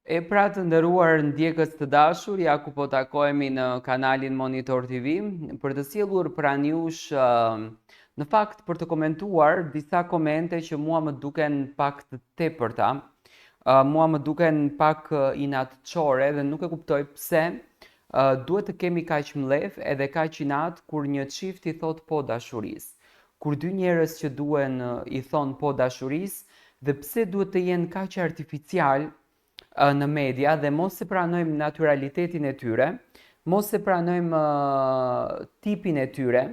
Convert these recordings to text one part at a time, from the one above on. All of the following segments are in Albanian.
E pra të nderuar ndjekës të dashur, ja ku po takohemi në kanalin Monitor TV për të sjellur pranë jush në fakt për të komentuar disa komente që mua më duken pak të tepërta, mua më duken pak inatçore dhe nuk e kuptoj pse duhet të kemi kaq mllef edhe kaq inat kur një çift i thotë po dashurisë. Kur dy njerëz që duhen i thonë po dashurisë dhe pse duhet të jenë kaq artificial në media dhe mos e pranojmë natyralitetin e tyre, mos e pranojmë tipin e tyre,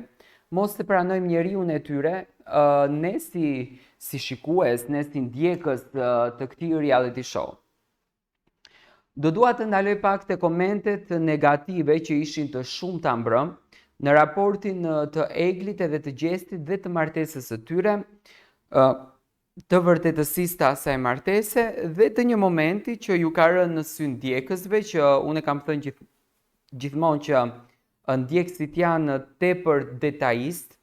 mos e pranojmë njeriun e tyre, ne si si shikues, ne si ndjekës të këtij reality show. Do dua të ndaloj pak te komentet negative që ishin të shumta mbrëm në raportin të Eglit edhe të Gjestit dhe të martesës së tyre, të vërtetësisë të asaj martese dhe të një momenti që ju ka rënë në sy ndjekësve që unë e kam thënë gjith, gjithmonë që ndjekësit janë tepër detajist,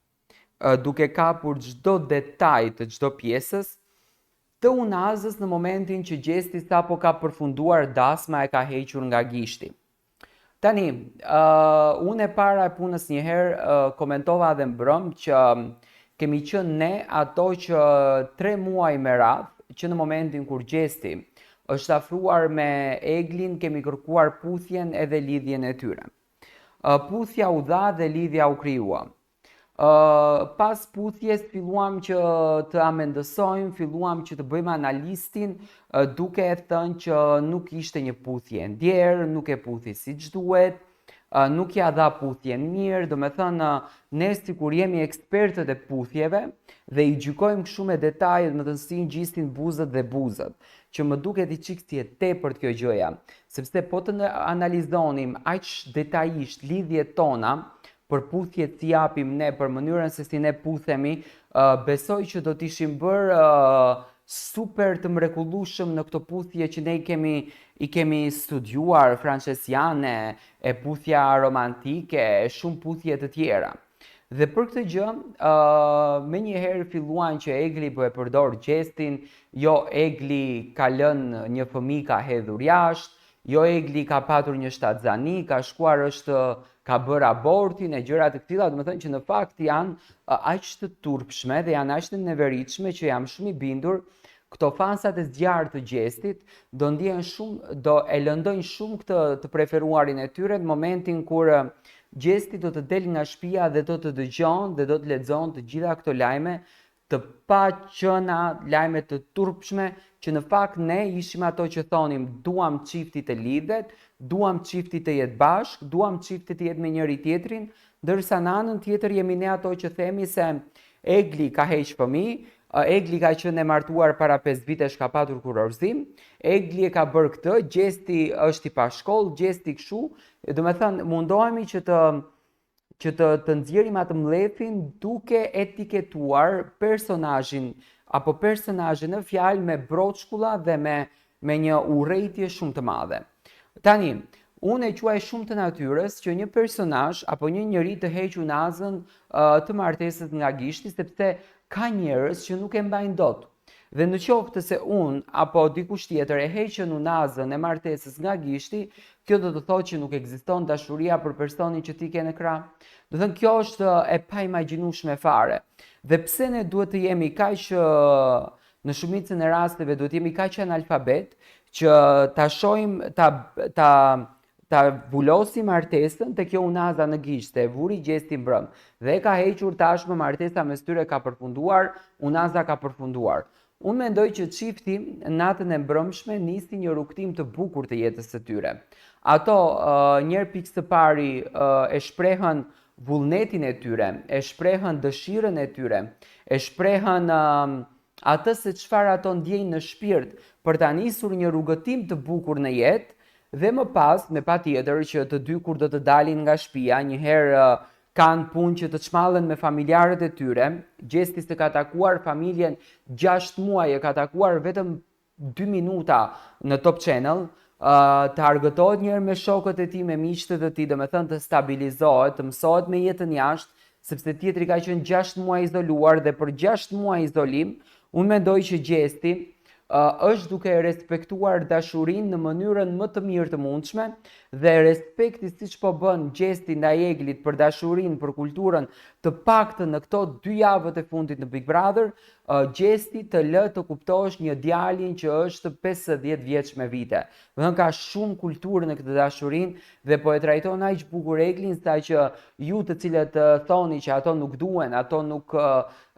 duke kapur çdo detaj të çdo pjesës, të unazës në momentin që Gjesti sapo ka përfunduar dasma e ka hequr nga gishti. Tani, uh, unë e para e punës një herë uh, komentova edhe mbrëm që kemi qenë ne ato që tre muaj me radhë, që në momentin kur Gjesti është afruar me Eglin, kemi kërkuar puthjen edhe lidhjen e tyre. Uh, puthja u dha dhe lidhja u krijua. Pas puthjes filluam që të amendësojmë, filluam që të bëjmë analistin duke e thënë që nuk ishte një puthje e ndjerë, nuk e puthi siç duhet, nuk ia dha puthjen mirë, domethënë ne sikur jemi ekspertët e puthjeve dhe i gjykojmë kështu me detaje, domethënë si ngjisin buzët dhe buzët, që më duket i çik si e tepërt kjo gjëja, sepse po të analizonim aq detajisht lidhjet tona, për puthjet si japim ne, për mënyrën se si ne puthemi, besoj që do të ishim bërë super të mrekullueshëm në këto puthje që ne i kemi i kemi studiuar francesiane, e puthja romantike, e shumë puthje të tjera. Dhe për këtë gjë, uh, menjëherë filluan që Egli po e përdor Gjestin, jo Egli ka lënë një fëmijë ka hedhur jashtë, Jo Egli ka patur një shtatzani, ka shkuar është ka bërë abortin e gjëra të këtilla, domethënë që në fakt janë aq të turpshme dhe janë aq të neveritshme që jam shumë i bindur këto fansat e zjarrtë të Gjestit do ndjehen shumë, do e lëndojnë shumë këtë të preferuarin e tyre në momentin kur Gjesti do të del nga shtëpia dhe do të dëgjon dhe do të lexon të gjitha këto lajme të paqëna, lajme të turpshme, që në fakt ne ishim ato që thonim duam çifti të lidhet, duam çifti të jetë bashkë, duam çifti të jetë me njëri tjetrin, ndërsa në anën tjetër jemi ne ato që themi se Egli ka heq fëmijë, Egli ka qenë e martuar para 5 vitesh ka patur kurorëzim, Egli e ka bërë këtë, Gjesti është i pashkollë, Gjesti kështu, domethënë mundohemi që të që të të nxjerrim atë mllefin duke etiketuar personazhin apo personazhin në fjalë me broçkulla dhe me me një urrejtje shumë të madhe. Tani, unë e quaj shumë të natyrës që një personazh apo një njeri të heqë unazën të martesës nga gishti sepse ka njerëz që nuk e mbajnë dot. Dhe në qoftë se unë apo dikush tjetër e heqën unazën e martesës nga gishti, kjo do të thotë që nuk ekziston dashuria për personin që ti ke në krah. Domethënë kjo është e paimagjinueshme fare. Dhe pse ne duhet të jemi kaq në shumicën e rasteve duhet të jemi kaq analfabet që ta shohim ta ta ta vulosim martesën te kjo unaza në gisht, se e vuri Gjesti mbrëm dhe e ka hequr tashmë martesa mes tyre ka përfunduar, unaza ka përfunduar. Unë mendoj që çifti natën e mbrëmshme nisi një rrugëtim të bukur të jetës së tyre. Ato njëherë pikë së pari e shprehën vullnetin e tyre, e shprehën dëshirën e tyre, e shprehën atë se çfarë ato ndjejnë në shpirt për ta nisur një rrugëtim të bukur në jetë dhe më pas me patjetër që të dy kur do të dalin nga shtëpia një herë kanë punë që të çmallen me familjarët e tyre, Gjesti s'e ka takuar familjen 6 muaj, e ka takuar vetëm 2 minuta në Top Channel, të argëtohet një herë me shokët e tij, me miqtë të tij, domethënë të stabilizohet, të mësohet me jetën jashtë, sepse tjetri ka qenë 6 muaj izoluar dhe për 6 muaj izolim, unë mendoj që Gjesti Është duke e respektuar dashurinë në mënyrën më të mirë të mundshme dhe respekti siç po bën Gjesti ndaj Eglit për dashurinë, për kulturën, të paktën në këto dy javët e fundit në Big Brother, Gjesti të lë të kuptosh një djalin që është 50 vjeç me vite. Domethënë ka shumë kulturë në këtë dashurinë dhe po e trajton aq bukur Eglin sa që ju të cilët thoni që ato nuk duhen, ato nuk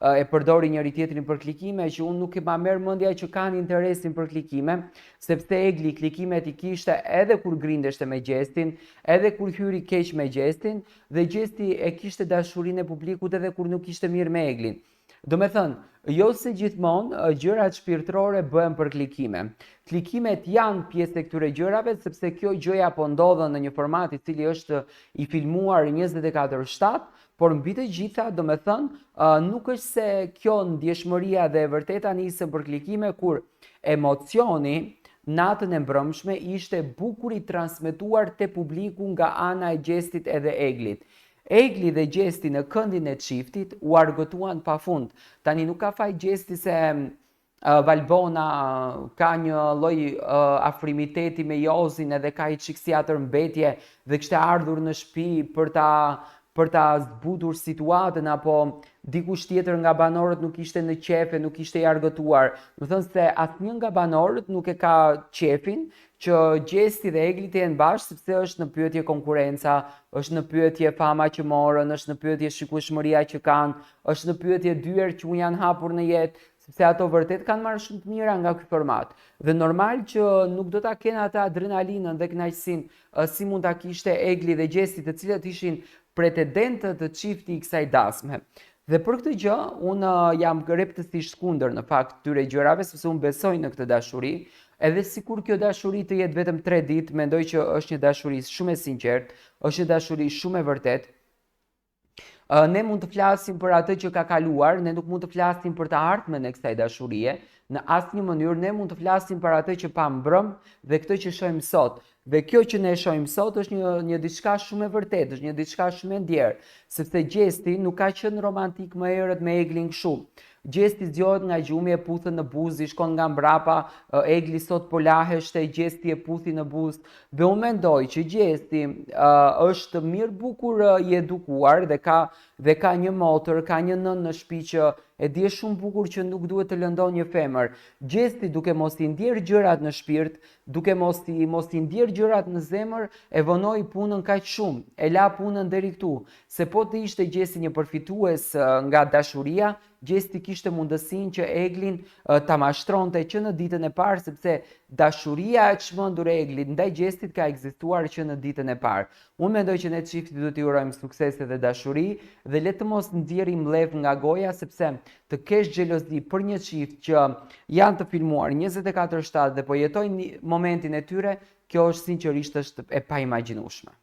e përdorin njëri tjetrin për klikime, që unë nuk ma merr mendja që kanë interesin për klikime, sepse Egli klikimet i kishte edhe kur grindeshte me Gjestin, edhe kur hyri keq me Gjestin, dhe Gjesti e kishte dashurinë e publikut edhe kur nuk ishte mirë me Eglin. Domethënë, jo se gjithmonë gjërat shpirtërore bëhen për klikime. Klikimet janë pjesë e këtyre gjërave sepse kjo gjëja po ndodhën në një format i cili është i filmuar 24/7, Por mbi të gjitha, domethënë, nuk është se kjo ndjeshmëria dhe e vërteta nisën për klikime kur emocioni natën e mbrëmshme ishte bukur i transmetuar te publiku nga ana e Gjestit edhe Eglit. Egli dhe Gjesti në këndin e çiftit u argëtuan pafund. Tani nuk ka faj Gjesti se Valbona ka një lloj afrimiteti me Jozin edhe ka i çik si atër mbetje dhe kishte ardhur në shtëpi për ta për ta zbutur situatën apo dikush tjetër nga banorët nuk ishte në qejf e nuk ishte i argëtuar. Domethënë se asnjë nga banorët nuk e ka qejfin që Gjesti dhe Egli të jenë bashkë sepse është në pyetje konkurrenca, është në pyetje fama që morën, është në pyetje shikueshmëria që kanë, është në pyetje dyert që u janë hapur në jetë, sepse ato vërtet kanë marrë shumë të mira nga ky format. Dhe normal që nuk do ta kenë atë adrenalinën dhe kënaqësinë si mund ta kishte Egli dhe Gjesti, të cilët ishin pretendentë të çifti i kësaj dasme. Dhe për këtë gjë, unë jam rreptësisht kundër në fakt këtyre gjërave, sepse unë besoj në këtë dashuri, edhe sikur kjo dashuri të jetë vetëm 3 ditë, mendoj që është një dashuri shumë e sinqertë, është një dashuri shumë e vërtetë. Ne mund të flasim për atë që ka kaluar, ne nuk mund të flasim për të ardhmen e kësaj dashurie, në asnjë mënyrë ne mund të flasim për atë që pamë mbrëm dhe këtë që shohim sot. Dhe kjo që ne shohim sot është një një diçka shumë e vërtetë, është një diçka shumë e ndjerë, sepse Gjesti nuk ka qenë romantik më herët me Eglin kështu. Gjesti zgjohet nga gjumi e puthë në buzë, i shkon nga mbrapa, Egli sot po laheshte, Gjesti e puthi në buzë. Dhe unë mendoj që Gjesti uh, është mirë bukur i edukuar dhe ka dhe ka një motër, ka një nënë në shtëpi që e di shumë bukur që nuk duhet të lëndon një femër. Gjesti duke mos i ndjerë gjërat në shpirt, duke mos i mos i ndjerë gjërat në zemër, e vonoi punën kaq shumë, e la punën deri këtu, se po të ishte Gjesti një përfitues nga dashuria, Gjesti kishte mundësinë që Eglin ta mashtronte që në ditën e parë sepse dashuria e çmendur e Eglit ndaj Gjestit ka ekzistuar që në ditën e parë. Unë mendoj që ne çiftit duhet t'i urojmë suksese dhe dashuri dhe le të mos nxjerrim mllef nga goja sepse të kesh xhelozi për një çift që janë të filmuar 24/7 dhe po jetojnë momentin e tyre, kjo është sinqerisht është e paimagjinueshme.